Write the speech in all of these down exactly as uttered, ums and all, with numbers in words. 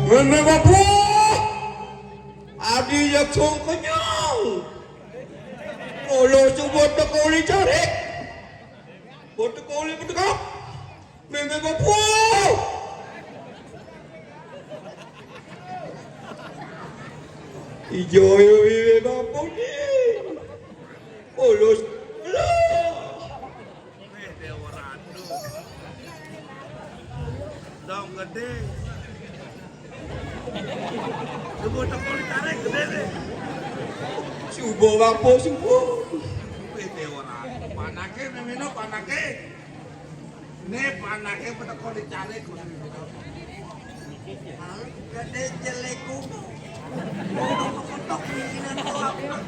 Mémé Bapa, adi jak song kenyang. Olo suba teka uli carik. Ba teka uli ba teka. Mémé Bapa. Ijo yo Mémé Bapa ni. Olo suba. Dong gedé. Suba teka ditarik gedé deh. Suba Bapa, suba. Wih, dé ora. Panaké, méméno panaké. Né panaké ba teka ditarik. Gedé jelék kudu. Kudu ketok pimpinan orang.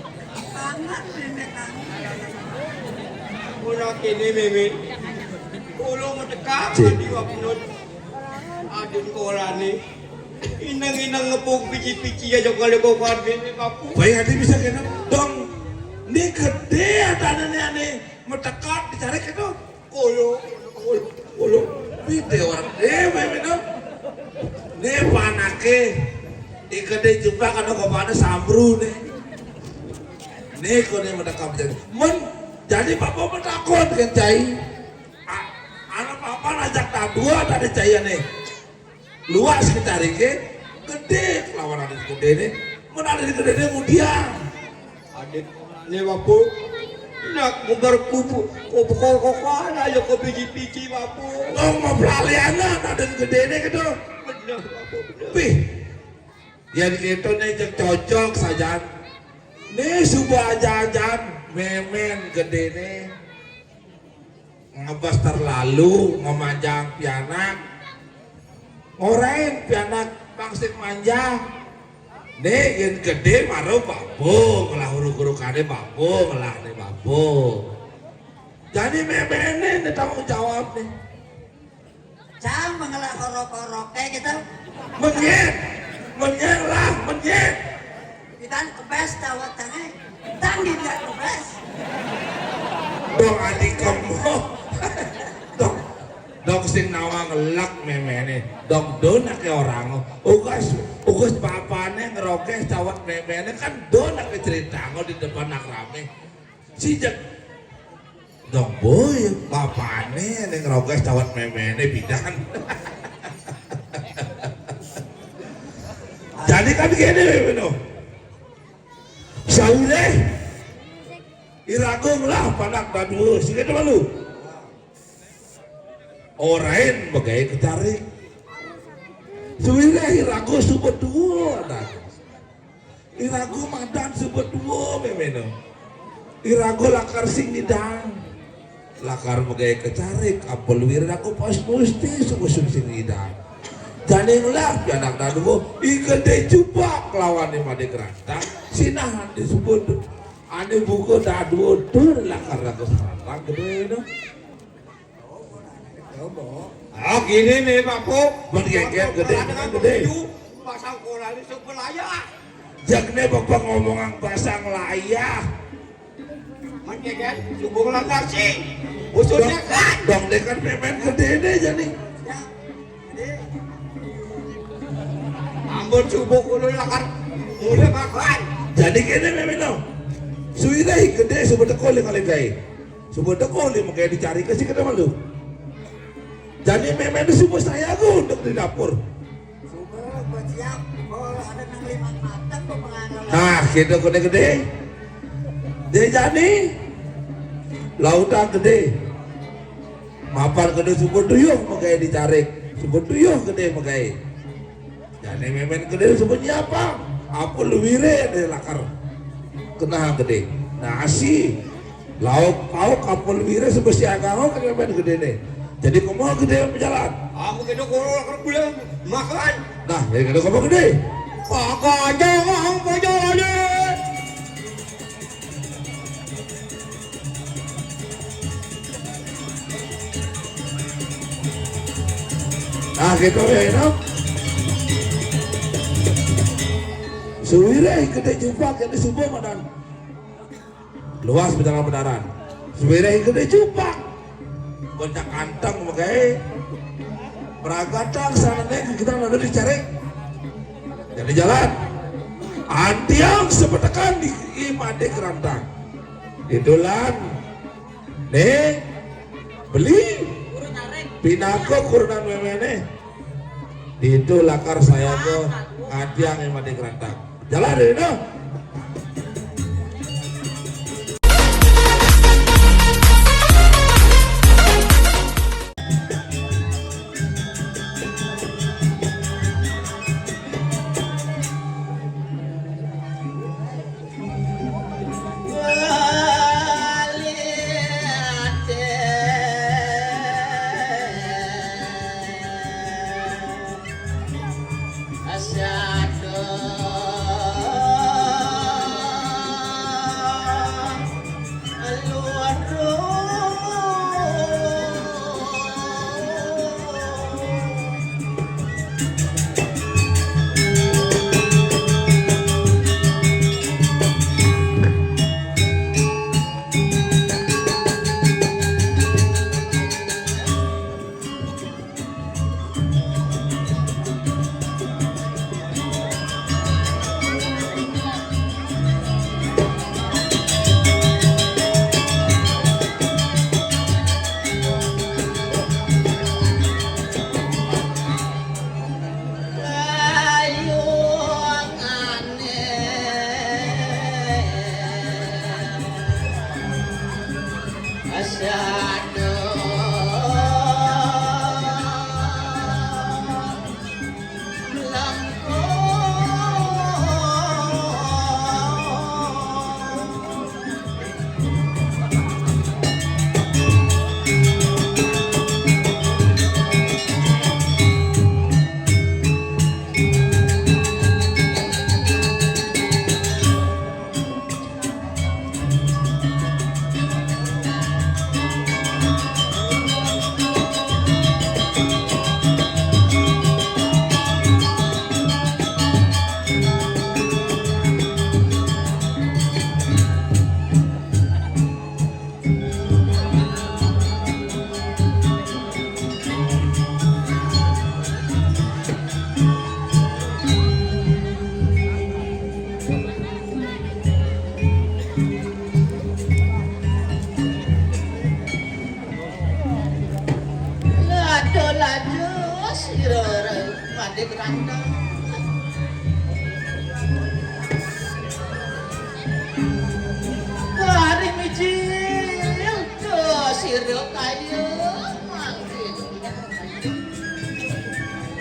Tangan nenek tangan. Ora kéné, Mémé. Olo ngetekak. Cik. Adi wapun. Adén kolané. Ineng-ineng ngepung pici-pici aja kalau kau kuat Mémé Bapa. Baik hati bisa kena. Dong, né gedé adané ané metekat dicari kena. Olo, olo, olo. Pite orang déwé, Mémé, no. Né panaké. Ika dé jumpa kana kopana sambru né. Né koné metekat jadi. Men, jadi Bapa metakon kén cai. A-, anak Bapa ajak dadua tadi cai ané. Luas kecariké, gedé kelawan adén gedéné. Men adén gedéné ngudiang. Adén né Bapa, nak ngumbar kubu, kubu kokokan aja ke biji-biji Bapa. Dong maplalianan adén gedéné kéto. Bener, Bapa, bener. Pih, yén kéto né jeg cocok sajan. Né suba aja-ajan, mémén gedéné. Ngebas terlalu, ngemanjang pianak. Ngorain pianak pang sing manja. Né yén gedé mara Bapa, ngelah uruk-urukané Bapa, ngelah né Bapa. Jani méméné né tanggung jawab né. Cang mengelah horok-horoké gitu. Menyén, menyén lah, menyén. Pidan kebas tawat tangé. Tang di dia kebas. Dong adi kemo. Dong, dong sing nawang ngelak méméné. Dong dona ké orang. Ugas, ugas bapané ngerogés tawat méméné kan dona ké cerita di depan nak ramé. Sijak dong boy bapané né ngerogés tawat méméné pidan. Jadi kan kéné, Mémé, no. Sauré irago ngelah panak dadua, sing kéto malu. Orain magaé kecarik. Sauré irago suba dua, nah. Irago madan suba dua, Mémé, no. Irago lakar sing ngidang. Lakar magaé kecarik, apa luir irago pas musti suba sing ngidang. Jani ngelah pianak dadua, i gedé jubak lawan i madé gerantang, sinahan disebut. Ané buka dadua tur lakar raga sarantang gedé, no. Ah, gini né, Bapa. Mun gégér gedé, gedé. Pasang koran di sebelah ya. Jak né Bapa ngomongan pasang layah. Mun gégér, subuh langgar sih. Khususnya kan. Dong dé kan mémén gedé né jani. Ya. Ampun subuh kudu lakar. Mulai makan. Jadi kéné mémé no. Suwiré gedé suba teka uli kali gaé. Suba teka uli magaé dicariké sing kéto malu. Jadi mémé no suba saya aku untuk di dapur. Suba bersiap. Oh, ada nang lima matang kok pengangalan. Nah, kéto gedé-gedé. Dé jani. Lautan gedé. Mapan gedé suba tuyuh magaé dicarik. Suba tuyuh gedé magaé. Jani mémén gedé suba nyiapang. Apa luiré dé lakar. Kenah gedé. Nasi. Lauk pauk apa luiré suba siagang ka mémén gedéné. Jadi komo gedé berjalan. Apa gedé komo lakar pulang makan. Nah, jadi gedé komo gedé. Pakai jangan berjalan. Nah, gitu ya, Inam. Suwiré gedé jubak jadi suba madan. Luas bejalan bedaran. Suwiré gedé jubak. Kocak kanteng magaé. Pragatang sanané kita nada dicari. Jadi jalan. Antiang sepetekan di, di Madé Kerantang. Itulah. Né, beli pinaka kurenan méméné. Ditu lakar sayaga antiang di Madé Kerantang. Jalan deh, no. Lado-lado sira Madé Kerantang. Bari mijil to sira kaya mangkin.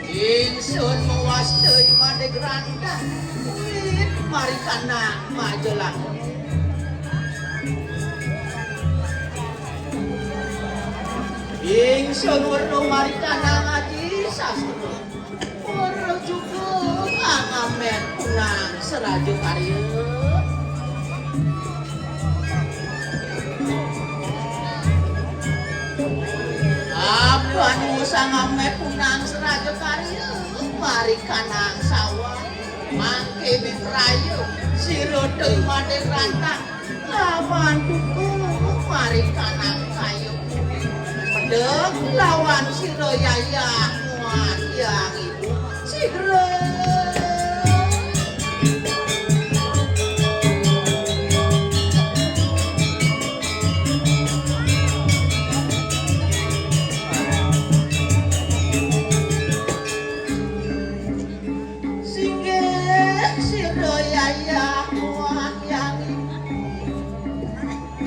Ingsun mawasta ing Madé Kerantang. Wit marikanang majelang. Ingsun weruh marikanang aji sastra. Weruh juga angamé punang seraja karya. Apa anu sangamé punang seraja karya, marikanang sawah, mangké miprayu, sira Madé Kerantang. Lawan tuku marikanang kayu. Pedek lawan sira yayah muah yang ibu. Sigra. Singgih sira yayah muah yang ibu.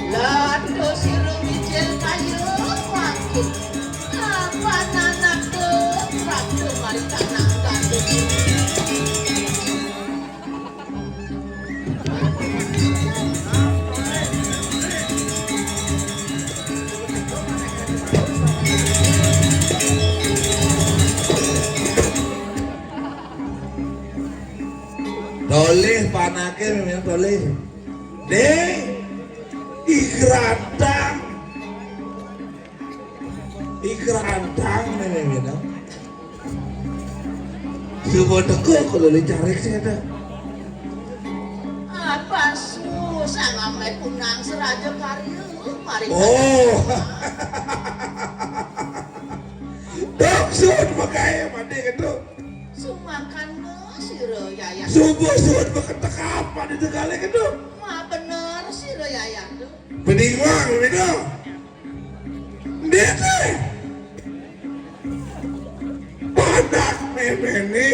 Lado sira mijil kayu mangkin. Apa nanak tu ratu marikanang gandum. Tolih panaké mémé tolih. Ding, igrantang. Igrantang mémé. Suba teka kula lé carik sing ada. Apa su sangamé punang seraja karya mari. Oh. Dok sun makaé mati ketuk. Sumakan mo sira ya Bubur suwun beketek apa di Tegalé kéto? Wah, bener sih lo, Yayang, tuh. Bening wang, Wino. Ndéné. Panak méméné.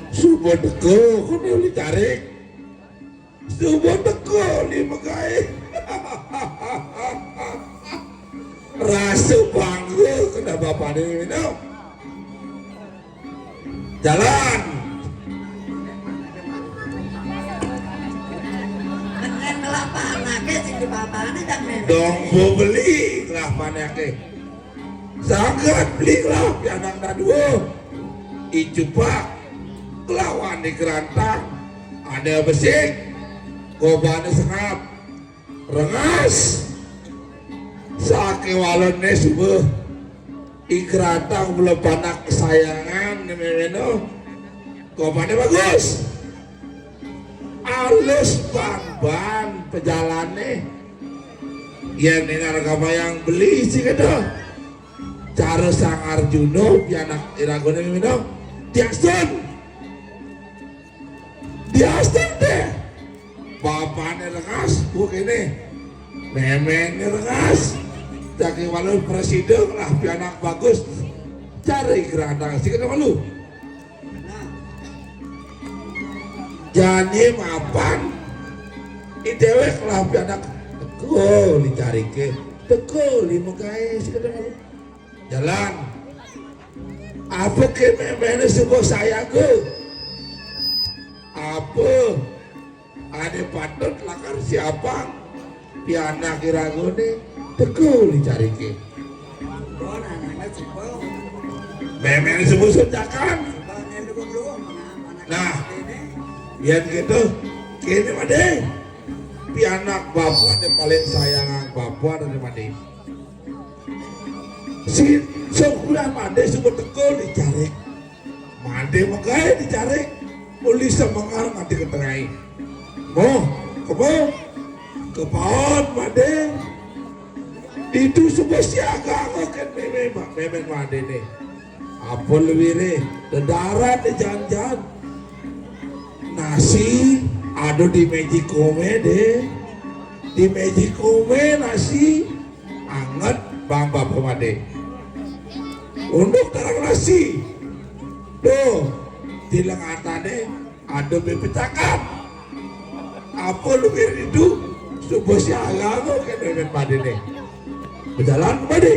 Suba teka, kono ditarik. Suba teka, li megaé. Rasa bangga kena bapané, Wino. Jalan. Dengan kelapa anaké sing dipapané, Cak Mémé. Dong, gua beli kelapa anaké. Sangat beli kelapa anak dadua. Icupak. Kelawan di kerantang. Ada besik. Gobané sengap. Rengas. Sakéwalané suba. Ing kerantang mula panak kesayangan méméno. Kopané bagus. Alus ban-ban pejalané. Yén ning arga mayang beli sing kéto. Cara Sang Arjuna pianak iragoné méméno. Diasun. Diasun deh. Bapané rengas, gua kéné. Méméné rengas. Jagi walu presiden lah pianak bagus. Cari gerandang sing kéné walu. Jani mapan. I déwék lah pianak teka li cariké. Teka li megaé sing kéné walu. Jalan. Apa ké méméné suba sayaga? Apa ané patut lakar siapang pianak iragané teka li cariké? Méméné suba sunjakan. Nah, yén kéto, kéné Madé. Pianak bapa ané paling sayangan bapa ané Madé. Si, sakulah Madé suba teka di carik. Madé megaé di carik. Uli semengar nganti ketengai. Moh, kebo. Kepaon Madé. Ditu suba siaga kén mémé, mémén Madéné. Apa luiré, dedaran di janjan. Nasi ada di magikomé, deh. Di magikomé nasi anget bang bapa Madé. Unduk tarang nasi. Tuh, di lengatané ada bebetakan. Apa luiré ditu, suba siaga kén mémén Madéné. Bejalan Madé.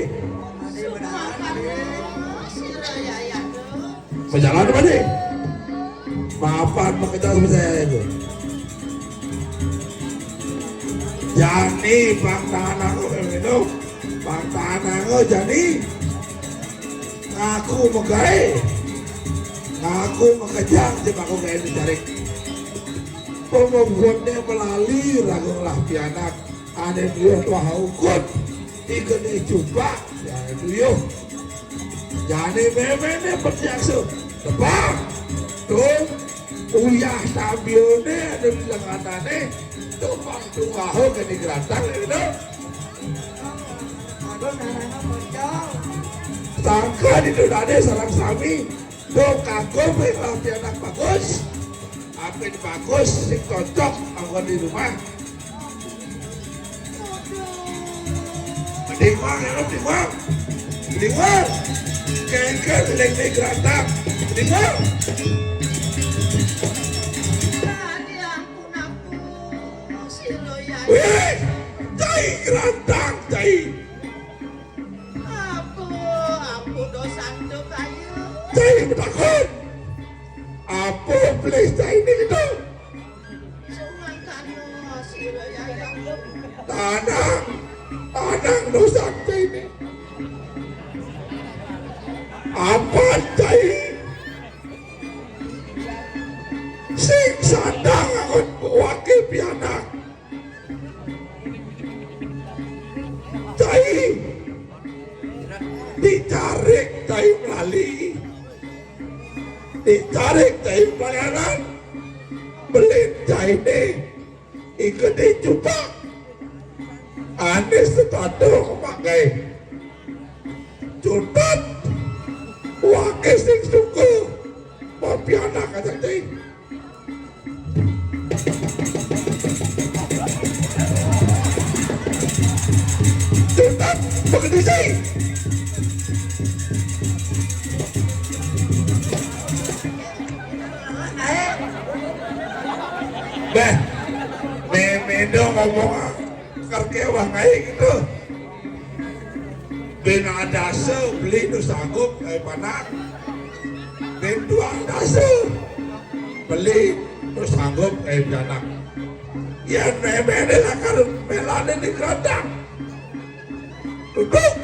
Bejalan Madé. Mapan makejang sama saya itu. Jani pang tangan aku kayak gitu. Pang tangan aku jani. Ngaku megaé. Ngaku makejang, cuma aku kayak dicari. Pemabukné melali raga ngelah pianak. Ané duyuh tuah ukut. Ikené jubah. Ané duyuh. Jani méméné petiaksa. Tepang. Tuh. Uyah sambiané ada di lengatané. Tumpang tuaha kéné gerantang, ya, gitu. Sangka di dudané sareng sami. Duh, kagum ring lampianak bagus. Apin bagus, sing cocok anggon di rumah. Dingwang, ya, Dingwang. Dingwang. Kengken, leng, leng, gerantang. Dingwang. Wih, cai gerantang, cai. Apa, apa dosan tu kaya? Cai betakon. Apa pelih cai ni gitu? Sumangkana sira yayang. Tanang, tanang dosan cai ni. Apa cai? Sing sadang angon wake pianak. Cai. Dicarik cai melali. Dicarik cai pelayanan. Belin cai ni. Ika dicupak. Anis sepatu memakai. Cutat. Wake sing suku. Bab Ajak cai. Tutup, begitu cai. Beh, memedong ngomong, kerke wah ngai gitu. Bina dasa beli nu sanggup kai pianak. Bina dua dasa beli nu sanggup kai pianak. Yan memene lakar melane di gerantang. Duduk.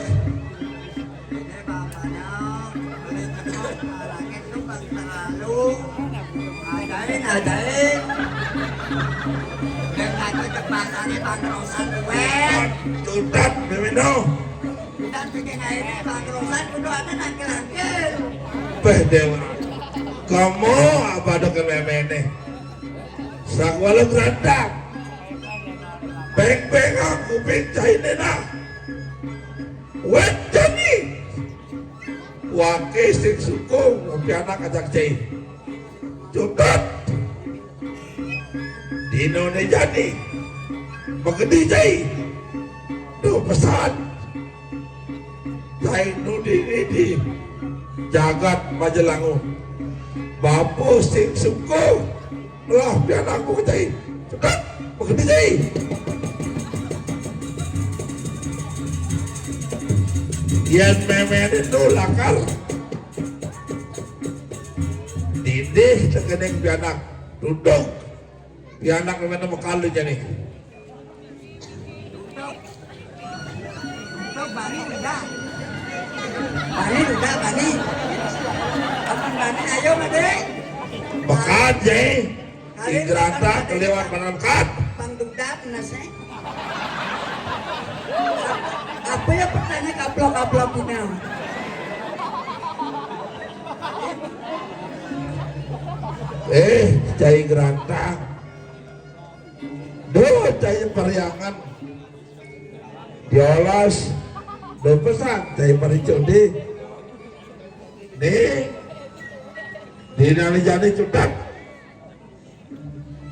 Ini bapaknya beli gedung, langit lu bang terlalu. Adain, adain. Dan aku cepatannya bang Rosan gue. Tutup, memedong. Beh, Dewa. Kamu apa ada kememene? Sakwala gerantang. Peng-pengang kuping cai nena. Wet jani. Wake sing suku, pianak ajak cai. Cutet. Dino ne jani. Magedi cai. Duh pesan. Cai nu dini di jagat Majelangu. Bapa sing suku. Lah, pianak ku cai. Cutet. Magedi cai. Yan memene nu lakar. Didih tekening pianak. Duduk. Pianak memene mekal jani. Bani udah. Bani udah, Bani. Kapan Bani? Ayo, Made. Bekat, Jai. Igrata kelewat mana bekat. Bang Duda, bener sih. Apa ya pertanyaan kaplok-kaplok ini? Eh, Cai Gerantang. Duh, cai pariangan. Diolas. Duh pesan, cai paricundi. Nih. Dina jani cutet.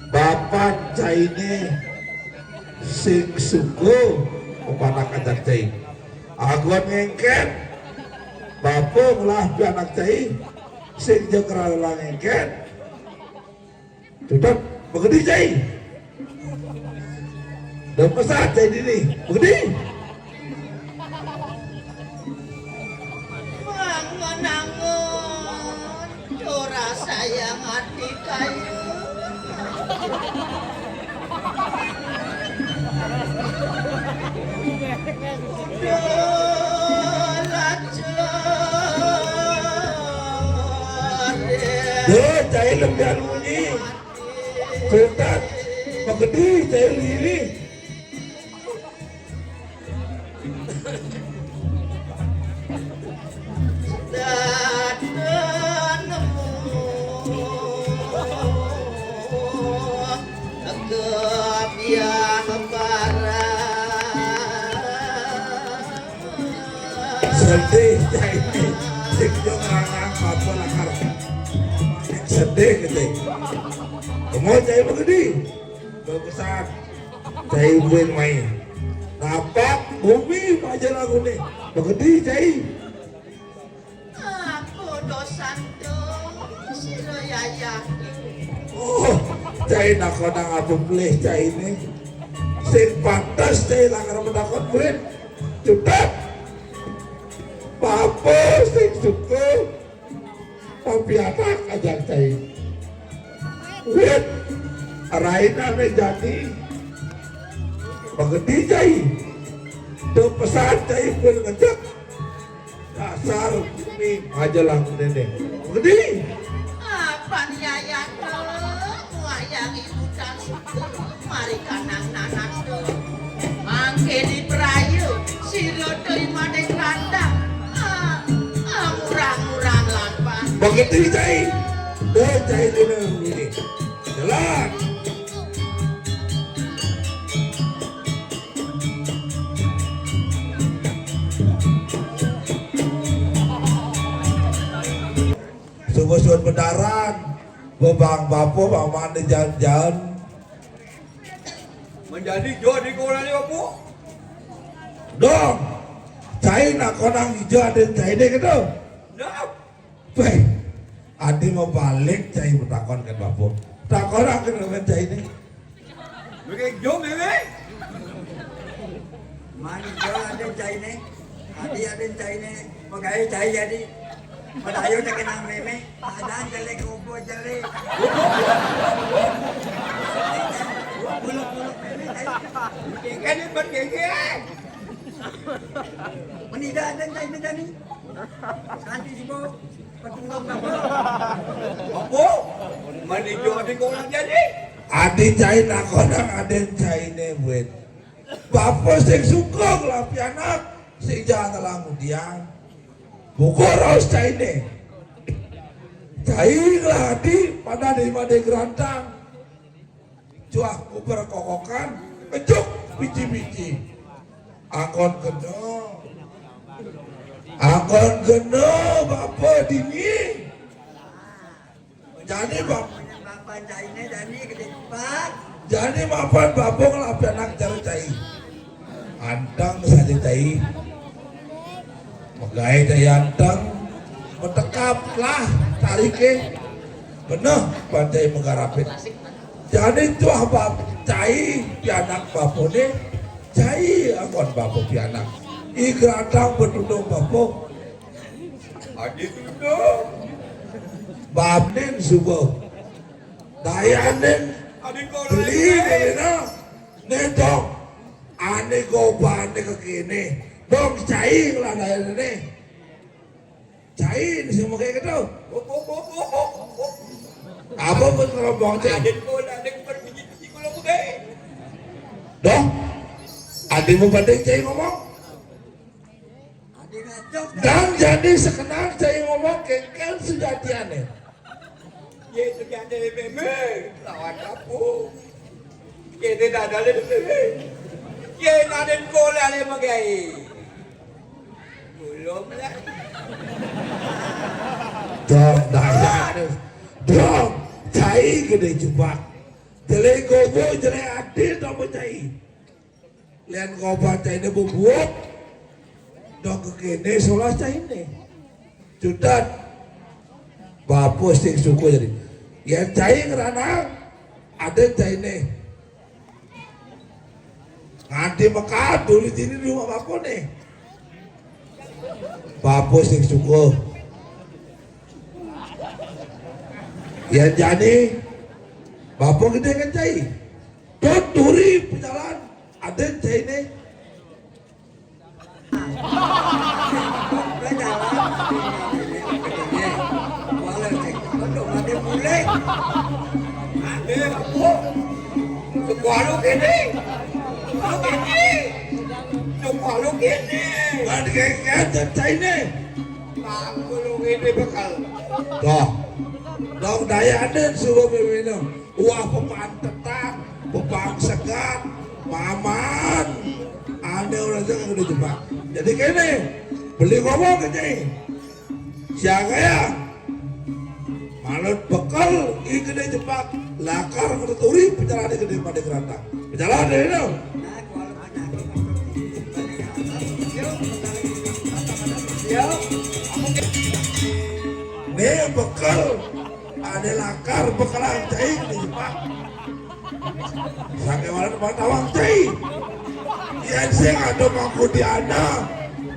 Bapan cai nih sing suku umpana kacang cai. Agon ngengken. Bapa ngelah pianak cai. Sing jeng rala ngengken. Cutet, magedi cai. Duh pesan cai dini, magedi. Angen-angen, cora sayang ati kayu. Udah, Raja. Duh, cai lembian munyi. Cutet, magedi cai lili. Sedih cai ini. Sing jong ranang apa lakar. Sedih gitu. Kamu cai magedi. Bagusan. Cai buin mai. Napak bumi Majelangu nih. Magedi cai. Aku dosan tu, sira yayah. Oh, cai nakonang apa pelih cai nih. Sing pantes cai lakar menakon buin. Cutet. Bapa sing suku. Papianak ajak cai. Wit, raina ne jani. Magedi cai. Duh pesan cai pun ngejek. Dasar bumi Majelangu nene. Magedi. Apa ni ayah tu? Wayang ibu dan suku. Mari kanang nanak tu. Mangke di perayu, sira terima dek randang. Ah, ah, murang-murang lampah. Magedi cai. Duh, cai dina ini. Jalan. Subuh-subuh bedaran. Bebang bapa paman di jalan-jalan. Menjadi jo di koran ni bapa. Dong. Cai nakonang ija aden cai ne gitu. Nah. Weh. Adi mau balik cai betakon kan bapa. Takon akan dengan cai ne. Mengejum ini. Mani jo aden cai ne. Adi aden cai ne. Pegai cai adi. Padayo tak kenang meme. Adan jale gobo jale. Buluk-buluk meme cai. Ikan ni buat gege. Menida aden cai ne tadi. Kanti sibo. Apa? Mani jo adi kau nak jadi? Adi cai nakonang aden cai ne buat. Bapa sing suka ngelah pianak, sing jangan telah mudiang. Buka raus cai ne. Cai ngelah adi pada di made gerantang. Cuah kuber kokokan, kejuk biji-biji. Angkon kena. Angkon kena bapa dini. Jani bapa. Bapa cai ne jani gede cepat. Jani mapan bapa ngelah pianak cara cai. Antang saja cai. Megai cai antang. Metekap lah tarik ke. Beneh pan cai menggarapin. Jani cuah bapa cai pianak bapa ne. Cai angkon bapa pianak. I gerantang betudung bapa. Adi tudung. Bapa ne suba. Daya ne. Adi kau beli lain. Beli na. Ne dong. Ane goba ne kekene. Dong cai ngelah daya ne. Cai ne semua kayak gitu. Apa pun kalau buang cai? Aden kau nak aden berbiji-biji kalau bukai. Dong. Adi mau banding cai ngomong. Dan jadi sekenal cai ngomong kengkel sejatiane. Ye sejatiane meme lawan aku. Kene dadale meme. Ye naden kola le magai. Belum lah. Dong, dayane. Dong, cai gede jebak. Jele gobo, jele adi, dong cai. Lian koba cai ne bubuok. Dong kekene solah cai ne. Cutat. Bapa sing suka jadi. Yan cai ngeranang. Aden cai ne. Nganti mekat dulu sini di rumah bapa ne. Bapa sing suka. Yan jani. Bapa gede kan cai. Tut duri pejalan, aden cai ne. Pejalan. Walau cek, untuk mati mulai. Aden, aku. Sekolah lu gini. Lu gini. Sekolah lu gini. Kan kengkel cai ne. Aku lu gini bekal. Dah. Dong daya aden suruh minum. Wah, pepantetan, pepangsegan, paman. Ane orang jangan kena jebak. Jadi kene, beli ngomong ke nyai. Siaga ya? Malut bekel, i kena jebak. Lakar menurut uri, pejalan i kena pada gerantang. Pejalan deh, no? Nih bekel, ada lakar bekelan cai di jebak. Sange walan mata wang cai. Yen sing ada mangku di ana,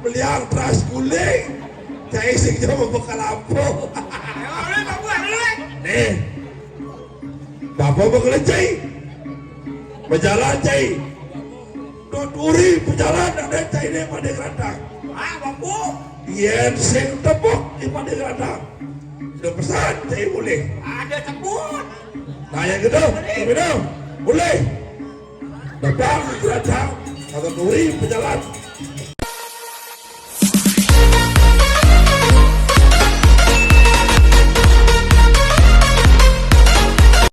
meliang teras guling. Cai sing jauh bekel ampuh. Nih. Bapa bekel cai. Berjalan cai. Dot uri berjalan ada cai ne pada gerantang. Ah, bapa. Yen sing tepuk di pada gerantang. Sudah pesan cai boleh. Ada tepuk. Nah, yang gitu, minum. Boleh. Datang ke gerantang, kata duri pejalan.